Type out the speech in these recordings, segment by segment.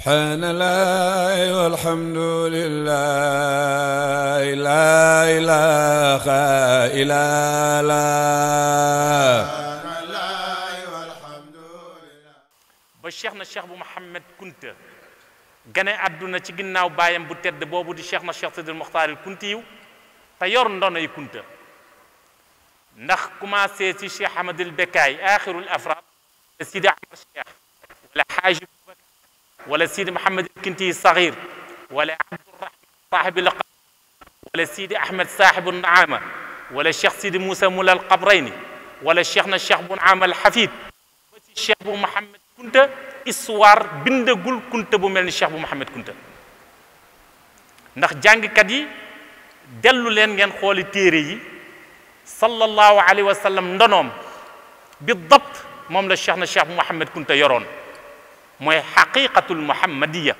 subhanallah walhamdulillah la ilaha illallah ba cheikh na cheikh bu Mouhamed Kunta gane àdduna ci ginnaaw baayam bu tedd boobu di cheikh na cheikh Sidil Muxtaar Kunti yu te yor ndonoy Kunta ndax commencé ci cheikh Ahmadul Bekkaay axirul afraad sidi Ahmad cheikh wala xaaji wala sidi Mouhamed Kunti Saxiir wala Abdurahman saaxibi laqab wala sidi Ahmed saaxibu naama wala cheikh sidi Moussa Mula al Qabrayni wala cheikh na cheikh bu naama al Xafid ba ci cheikh bu Mouhamed Kunta histoire bindagul Kunta bu mel ni cheikh bu Mouhamed Kunta ndax jàngkat yi dellu leen ngeen xooli téere yi sallallahu alayhi wa sallam ndonoom bi dabt moom la cheikh na cheikh bu Mouhamed Kunta yoroon mooy xaqiqatul muhammadiya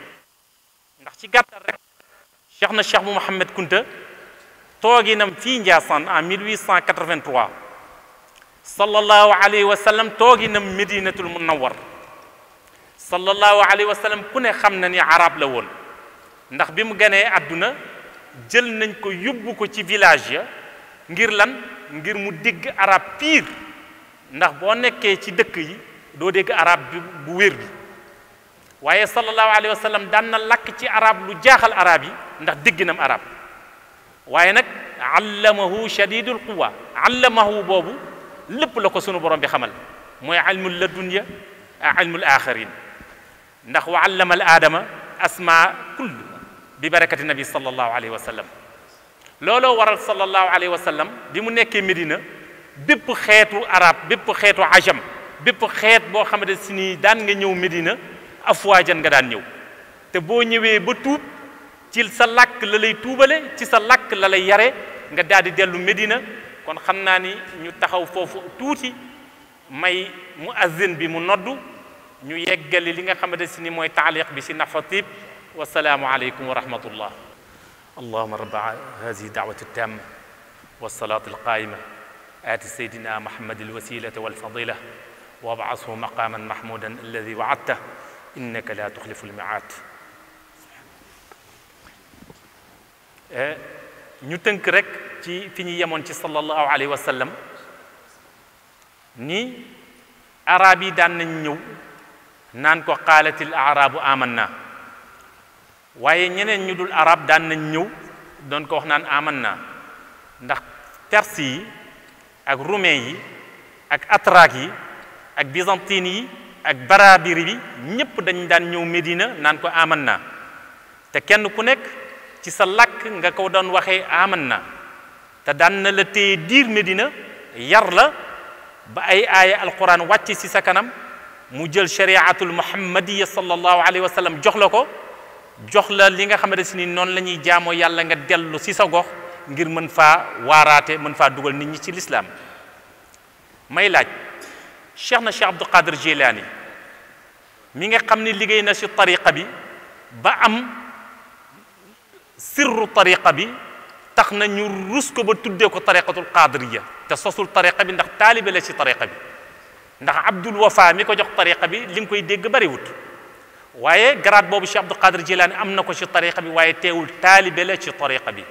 ndax ci gàttal rek cheikh na cheikh bu Mouhamed Kunta tooginam fii Ndiassane en 1883 sallallahu alayhi wa sallam tooginam Medinatul Munawwar sallallahu alayhi wa sallam ku ne xam na ni arab la woon ndax bi mu ganee àdduna jël nañ ko yóbbu ko ci village ya ngir lan ngir mu dégg arab pire ndax boo nekkee ci dëkk yi doo dégg arab bi bu wér bi waaye sallallahu alayhi wa sallam daan na lakk ci arab lu jaaxal arab yi ndax dégginam arab waaye nag allamahu shadidul quwa allamahu boobu lépp la ko sunu borom bi xamal mooy ilmul ladunya ilmul axarin ndax wa allama al aadama asma kull bi barakati nabi sallallahu alayhi wa sallam looloo waral sallallahu alayhi wa sallam bi mu nekkee Medina bépp xeetu arab bépp xeetu ajam bépp xeet boo xamante si nii daan nga ñëw Medina afwaajan nga daan ñëw te boo ñëwee ba tuub ci sa làkk la lay tuubale ci sa làkk la lay yare nga daal di dellu Medina kon xam naa ni ñu taxaw foofu tuuti may muazzin bi mu noddu ñu yeggali li nga xamante si ni mooy taaliq bi si nafatib wasalaamu aleykum wa rahmatullah allahuma rabba hadihi daawati tamma wasalaatu alqaayima aati saydina muhammad alwasilata walfadila wabashu maqaman mahmudan alladi waadta innaka la tuxlifu almiaad ñu tënk rek ci fi ñu yemoon ci sallallahu alayhi wa sallam ni arab yi daan nañ ñëw naan ko qaalatil arabu amanna waaye ñeneen ñu dul arab daan nañ ñëw doon ko wax naan amanna ndax perse yi ak roumain yi ak atrak yi ak byzantine yi ak barabiri bi ñépp dañ daan ñëw Médina naan ko amanna te kenn ku nekk ci sa làkk nga ko doon waxee amanna te daan na la téye diir Médina yar la ba ay aaya alquran wàcc ci sa kanam mu jël shariatul muhammadiya sallallahu alayhi wa sallam jox la ko jox la li nga xamante si ni noonu la ñuy jaamoo yàlla nga dellu si sa gox ngir mën faa waaraate mën faa dugal nit ñi ci lislaam may laaj cheikh na cheikh Abdul Qadir Jilani mi nga xam ne liggéey na si tariqa bi ba am sirru tariqa bi tax na ñu rus ko ba tuddee ko tariqatul qadiriya te sosul tariqa bi ndax taalibe la ci tariqa bi ndax Abdul Wafa mi ko jox tariqa bi li nga koy dégg bariwut waaye grade boobu Cheikh Abdul Qadir Jilani am na ko ci tariqa bi waaye teewul taalibe la ci tariqa bi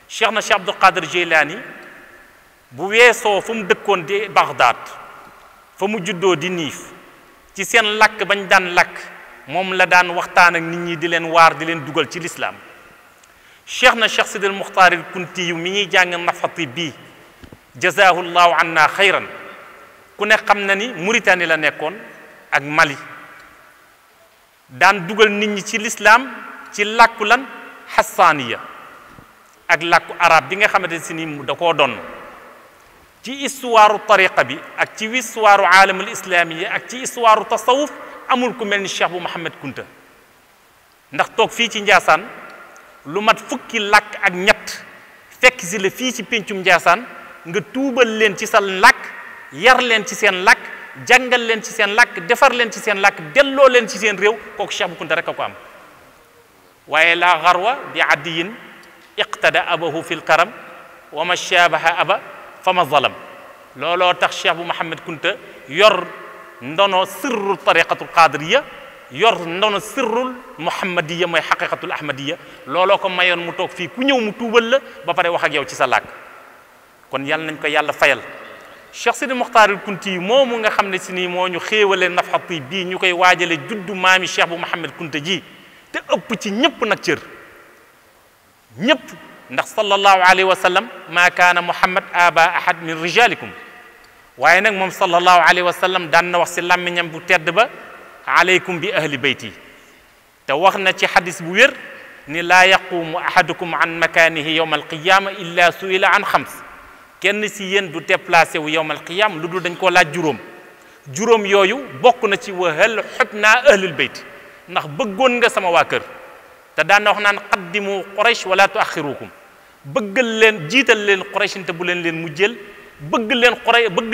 Cheikh na Cheikh Abdul Qadir Jilani bu weesoo fu mu dëkkoon di Baghdad fa mu juddoo di Niif ci seen lakk bañ daan lakk moom la daan waxtaan ak nit ñi di leen waar di leen dugal ci lislaam cheikh na cheikh Sidil Muxtaar Kunti yu mi ñuy jàng nafati bii jazaahu llahu anna xayran ku ne xam na ni Mauritanie la nekkoon ak Mali daan dugal nit ñi ci lislaam ci làkku lan xassaaniya ak làkku arab bi nga xamante si ni da koo doon ci histoire tariqa bi ak ci histoire aalamul islamiya ak ci histoire tasawuf amul ku mel ni cheikh bu Mouhamed Kunta ndax toog fii ci Ndiassane lu mat fukki làkk ak ñett fekk si la fii ci péncum Ndiassane nga tuubal leen ci sa làkk yar leen ci seen làkk jàngal leen ci seen làkk defar leen ci seen làkk delloo leen ci seen réew kooku cheikh bu Kunta rek a ko am waaye laa xarwa bi addiyin iqtada abahu fi lkaram wa ma shabaha aba fama zalam looloo tax cheikh bu Mouhamed Kunta yor ndono sirru tariqatul qadiriya yor ndono sirrul muhammadiya mooy xaqiqatul ahmadiya looloo ko mayoon mu toog fii ku ñëw mu tuubal la ba pare wax ak yow ci sa làkk kon yàlla nañ ko yàlla fayal Cheikh Sidi Mokhtaril Kunti yi moomu nga xam ne si nii moo ñu xéewale nafxati bii ñu koy waajale juddu maami Cheikh bu Mouhamed Kunta ji te ëpp ci ñëpp nag cër ñëpp ndax sallallahu alayhi wa sallam maa kaana Muhammad aba ahad min rijalikum waaye nag moom sallallahu alayhi wa sallam daan na wax si làmmiñam bu tedd ba alaykum bi ahli bayti te wax na ci xadis bu wér ni laa yaqumu ahadukum an makanihi yawma alqiyama illa suila an xams kenn si yéen du déplacé wu yawma alqiyama lu dul dañ koo laaj juróom yooyu bokk na ci wa hal xubnaa ahlul bayt ndax bëggoon nga sama waa kër te daan na wax naan qaddimu quraysh wala tuaxirukum bëggal leen jiital leen quraysh te bu leen mujjël bëgg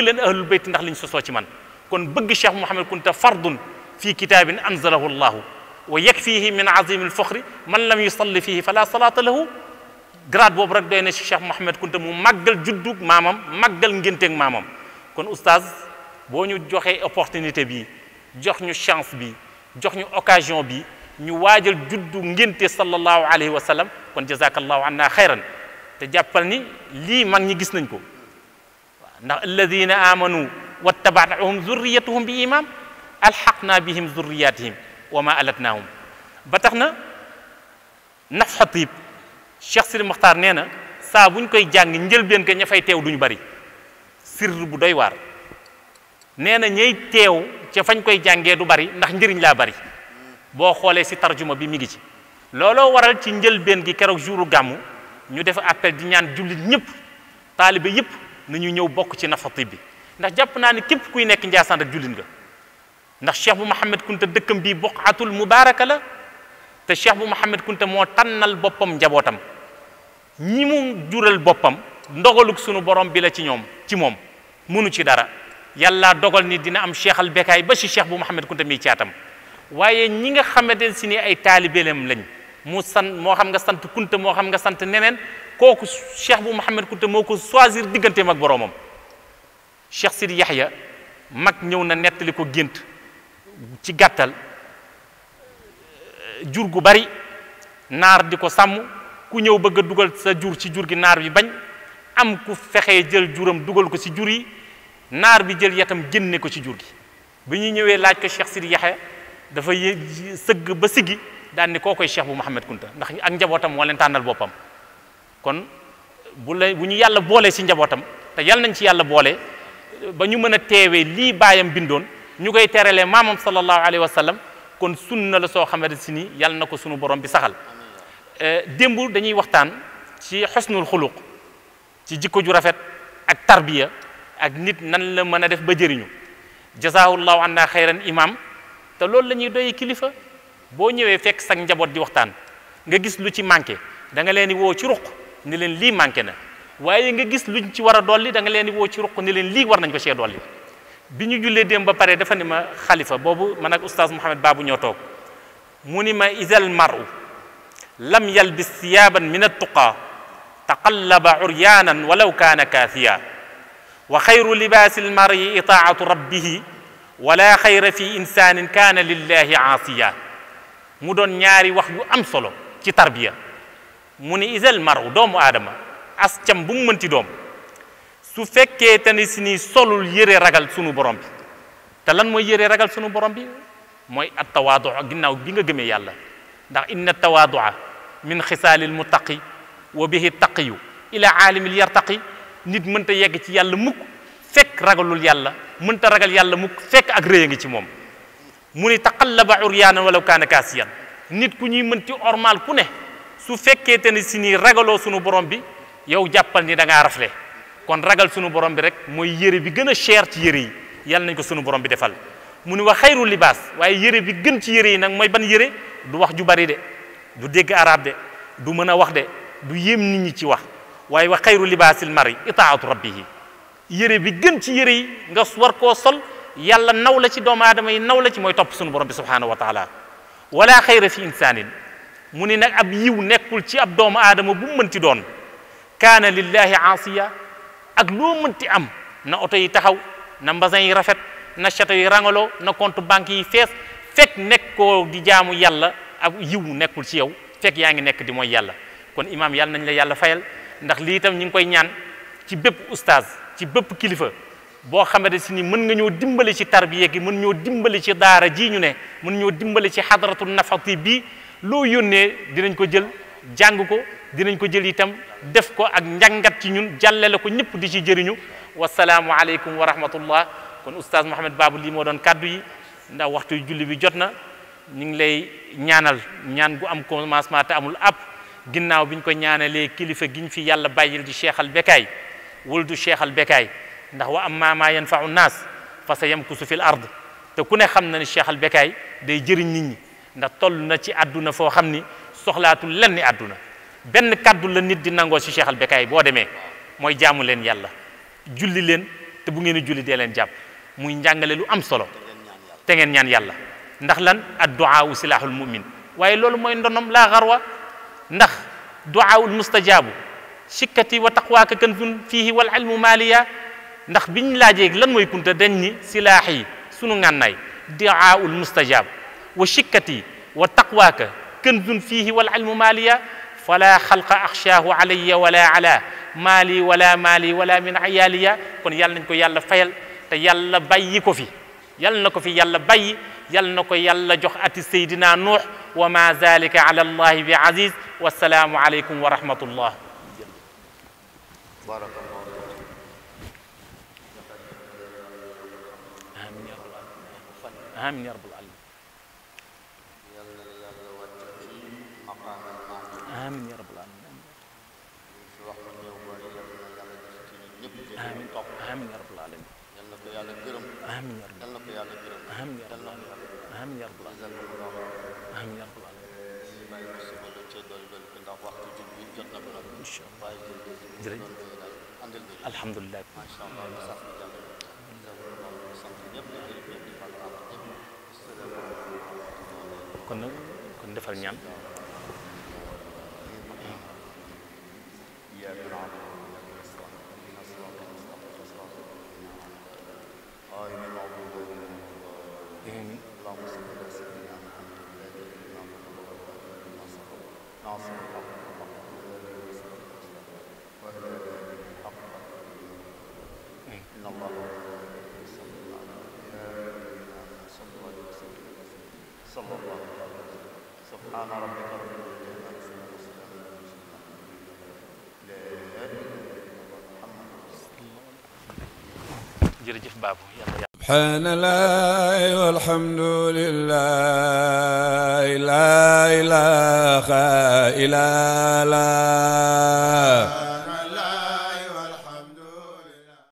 leen ahlul bayt ndax liñ sosoo ci man kon bëgg Cheikh Mouhamed Kunta fardun fi kitaabin anzalahu llahu wa yakfihi min azimi alfaxri man lam yusalli fihi fala salaata lahu grade boobu rek doy na ci Cheikh Mouhamed Kunta mu màggal juddug maamam màggal ngénteeg maamam kon oustaz boo ñu joxee opportunité bi jox ñu chance bi jox ñu occasion bi ñu waajal juddu ngénte sallallahu alayhi wa sallam kon jazakallahu anna xayran te jàppal ni lii mag ñi gis nañ ko ndax alladina amanu wattabaatuhum zurriyatuhum bi imam alxaqna bihim zurriyatihim wa ma alatnahum ba tax na nafxa tiib Cheikh Sidi Mokhtar nee na saa buñ koy jàng njëlbeen ka ña fay teew duñu bari sirr bu doy waar nee na ñay teew ca fañ koy jàngee du bari ndax njëriñ laa bari boo xoolee si tarjuma bi mi ngi ci looloo waral ci njëlbeen gi keroog jouru gàmmu ñu def appel di ñaan jullit ñëpp taalibe yëpp nañu ñëw bokk ci nafxa tiib bi ndax jàpp naa ne képp kuy nekk Njaasaan rek jullit nga ndax Cheikh bu Mouhamed Kunta dëkkam bii buqatul mubaraka la te Cheikh bu Mouhamed Kunta moo tànnal boppam njabootam ñi mu jural boppam ndogaluk sunu borom bi la ci moom munu ci dara yàlla dogal ni dina am Cheikh al Bekaay ba ci Cheikh bu Mouhamed Kunta mi caatam waaye ñi nga xamante si ni ay taalibeelem lañ moo xam nga sant Kunta moo xam nga sant neneen kooku Cheikh bu Mouhamed Kunta moo ko choisir digganteem ak boromam Cheikh Sidi Yaxya mag ñëw na nettali ko gént ci gàttal jur gu bari naar di ko sàmm ku ñëw bëgg a dugal sa jur ci jur gi naar bi bañ am ku fexee jël juram dugal ko ci jur yi naar bi jël yatam génne ko ci jur gi bi ñu ñëwee laaj ko Cheikh Sidi Yaxya dafa sëgg ba siggi daan ni koo koy Cheikh bu Mouhamed Kunta ndax ak njabootam moo leen tànnal boppam kon bu ñu yàlla boolee ci njabootam te yàlla nañ ci yàlla boole ba ñu mën a teewee lii baayam bindoon ñu koy teralee maamam sallallahu alayhi wa sallam kon sunna la soo xamante si ni yàlla na ko sunu borom bi saxal démb dañuy waxtaan ci xusnul xuluq ci jikko ju rafet ak tarbiya ak nit nan la mën a def ba jëriñu jazaahullahu anna xayran imam te loolu la ñuy doy kilifa boo ñëwee fekk sax njaboot di waxtaan nga gis lu ci manqué da nga leen di woo ci ruq ni leen lii manqué na waaye nga gis luñ ci war a dolli da nga leen di woo ci ruq ni leen lii war nañ ko cee dolli bi ñu jullee démb ba pare dafa ni ma xalifa boobu man ak oustaz Mouhamed Babou ñoo toog mu ni ma isal maru lam yalbis thiyaaban min attuqa taqallaba uryaanan walaw kaana kaathiya wa xayru libaasi almari itaatu rabbihi wala xayra fi insaanin kaana lillahi aasiya mu doon ñaari wax yu am solo ci tarbiya mu ni isal maru doomu aadama as cam bu mu mënti doom su fekkee te ni si ni solul yëre ragal sunu borom bi te lan mooy yëre ragal sunu borom bi mooy at tawaadu ginnaaw bi nga gëmee yàlla ndax inna tawaadua min xisaalil muttaqi wa bihi taqiyu ila aalimil yartaqi nit mënta yegg ci yàlla mukk fekk ragalul yàlla mënta ragal yàlla mukk fekk ak rëy a ngi ci moom mu ni taqallaba uryaanan walaw kaana kaasiyan nit ku ñuy mënti ormal ku ne su fekkee te ni si ni ragaloo sunu borom bi yow jàppal ni da ngaa rafle kon ragal sunu borom bi rek mooy yére bi gën a cher ci yére yi yàlla nañ ko sunu borom bi defal mu ni wa xayru libaas waaye yére bi gën ci yére yi nag mooy ban yére du wax ju bari de du dégg arab de du mën a wax de du yéem nit ñi ci wax waaye wa xayru libaasil mari itaatu rabbihi yére bi gën ci yére yi nga war koo sol yàlla naw la ci doomu aadama yi naw la ci mooy topp sunu borom bi subhanahu wa taala wala xayra fi insaanin mu ni nag ab yiw nekkul ci ab doomu aadama bu mu mënti doon kaana lillahi aasiya ak loo mënti am na oto yi taxaw na mbasin yi rafet na château yi rangaloo na compte banque yi fees fekk nekkoo di jaamu yàlla ak yiw nekkul ci yow fekk yaa ngi nekk di mooy yàlla kon imaam yàlla nañ la yàlla fayal ndax lii itam ñu ngi koy ñaan ci bépp ustaaz ci bépp kilifa boo xamante si ni mën nga ñoo dimbali ci tarbiya gi mën ñoo dimbali ci daara ji ñu ne mën ñoo dimbali ci xadaratu nafati bi loo yónnee dinañ ko jël jàng ko dinañ ko jël itam def ko ak njàngat ci ñun jàllale ko ñëpp di ci jëriñu wasalaamu aleykum wa rahmatullah kon oustaz Mouhamed Babou lii moo doon kaddu yi ndax waxtu julli bi jot na ñu ngi lay ñaanal ñaan gu am commencement te amul ab ginnaaw bi ñu ko ñaanalee kilifa giñ fi yàlla bàyyil di Cheikh al Bekaay wuldu Cheikh al Bekaay ndax wa amma ma yanfau naas fa sa yamkusu fil ard te ku ne xam na ni Cheikh al Bekaay day jëriñ nit ñi ndax toll na ci àdduna foo xam ni soxlaatul lenn ni àdduna benn kaddu la nit di nangoo si Cheikh al Bekaay boo demee mooy jaamu leen yàlla julli leen te bu ngeen di julli dee leen jàpp muy njàngale lu am solo te ngeen ñaan yàlla ndax lan ad duaa silahul mumin waaye loolu mooy ndonom laa xarwa ndax duaawul mustajaabu sikkati wa taqwaaka kanzun fiihi wal ilmu maaliya ndax biñ laajee lan mooy kunta dañ ni silaax yi sunu ngànnaay duaawul mustajaab wa sikkati wa taqwaaka kanzun fiihi wal ilmu maaliya fala xalqa axshaahu alayya wala ala maali wala maali wala min ayaaliya kon yàlla nañ ko yàlla fayal te yàlla bàyyi ko fi yàlla na ko fi yàlla bàyyi yàlla na ko yàlla jox ati Seydina Nuux wa ma zalika ala allahi bi aziz wassalaamu aleykum wa rahmatullah amin ya rabbal alamin amin ya rabbal alamin amin amin ya rabbal alamin amin ya rabbal amin ya rabbal amin ya rabbal amin ya rabbal alhamdulillah kon defal ñaan jërëjëf Babou yàlla subhaanallahi walhamdulillahi la ilaha illa Allah